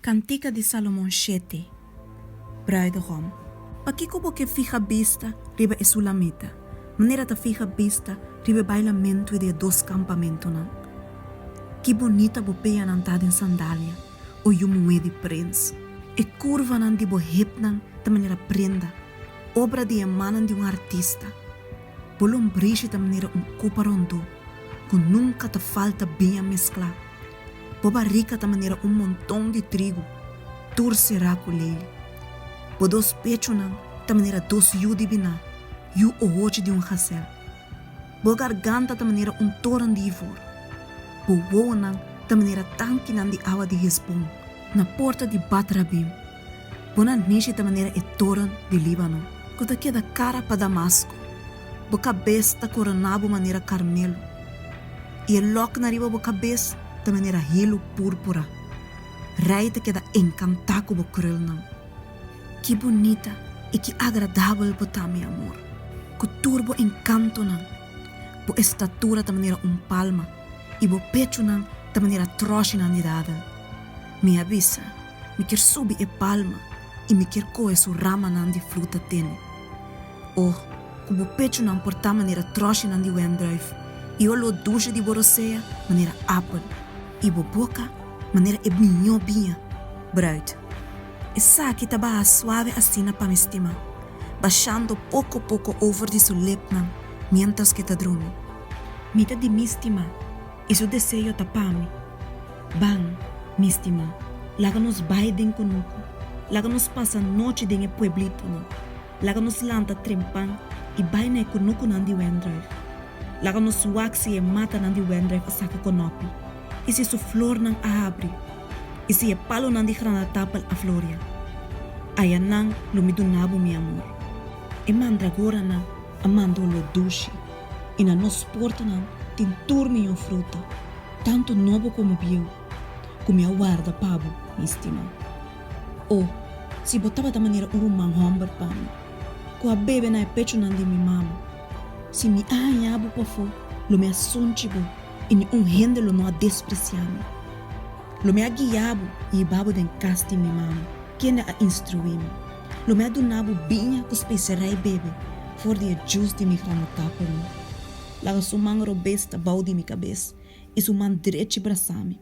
Kantika di Salomon shete, Bruidegom. Pakiko bo ke fiha bista riba e Sulamita, manera ta fiha bista riba e bailamentu di e dos kampamentunan? Ki bunita bo peanan ta den sandalia, o yu muhé di prens! E kurvanan di bo hepnan ta manera prenda, obra di e mannan di un artista. Bo lombrishi ta manera un kopa rondó, ku nunka ta falta biña mesklá. Bo barika ta manera un monton di trigu, tur será ku leli. Bo dos pechunan ta manera dos yu di biná, yu ohochi di un gasèl. Bo garganta ta manera un toren di ivor. Bo wowonan ta manera tankinan di awa di Hesbon, na porta di Bat-Rabim. Bo nanishi ta manera e toren di Líbano, ku ta keda kara pa Damasko. Bo kabes ta koroná bo manera Karmelo. I e lòknan riba bo kabes ta manera hilu púrpura. Rei ta keda enkantá ku bo krulnan. Ki bunita i ki agradabel bo ta, mi amor, ku tur bo enkantonan! Bo estatura ta manera un palma, i bo pechunan ta manera tròshinan di dadel. Mi a bisa, Mi kier subi e palma, i mi kier kohe su ramanan di fruta tene. Oh, ku bo pechunan por ta manera tròshinan di wendrùif, i oló dushi di bo rosea manera apel, i bo boka manera e mihó biña, bruid. Esaki ta baha suave asina pa mi stimá, bashando poko poko over di su lepnan miéntras ku e ta drumi. Mi ta di mi stimá, i su deseo ta pa mi. Ban, mi stimá, laga nos bai den kunuku, laga nos pasa nochi den e pueblitonan. Laga nos lanta trempan i bai na e kunukunan di wendrùif. Laga nos wak si e matanan di wendrùif a saka konòpi, i si su flornan a habri, i si e palunan di granatapel a floria. Ayanan lo mi duna bo mi amor. E mandragoranan a manda oló dushi, i na nos portanan tin tur mihó fruta, tantu nobo komo bieu, ku mi a warda pa bo, mi stimá. O, si bo tabata manera un ruman hòmber pa mi, ku a bebe na e pechunan di mi mama! Si mi a haña bo pafó, lo mi a sunchi bo, i niun hende lo no a despresiá mi. Lo mi a guia bo i hiba bo den kas di mi mama, kende a instruí mi. Lo mi a duna bo biña ku speserei bebe for di e djus di mi granatapelnan. Laga su man robes ta bou di mi kabes, i su man drechi brasá mi.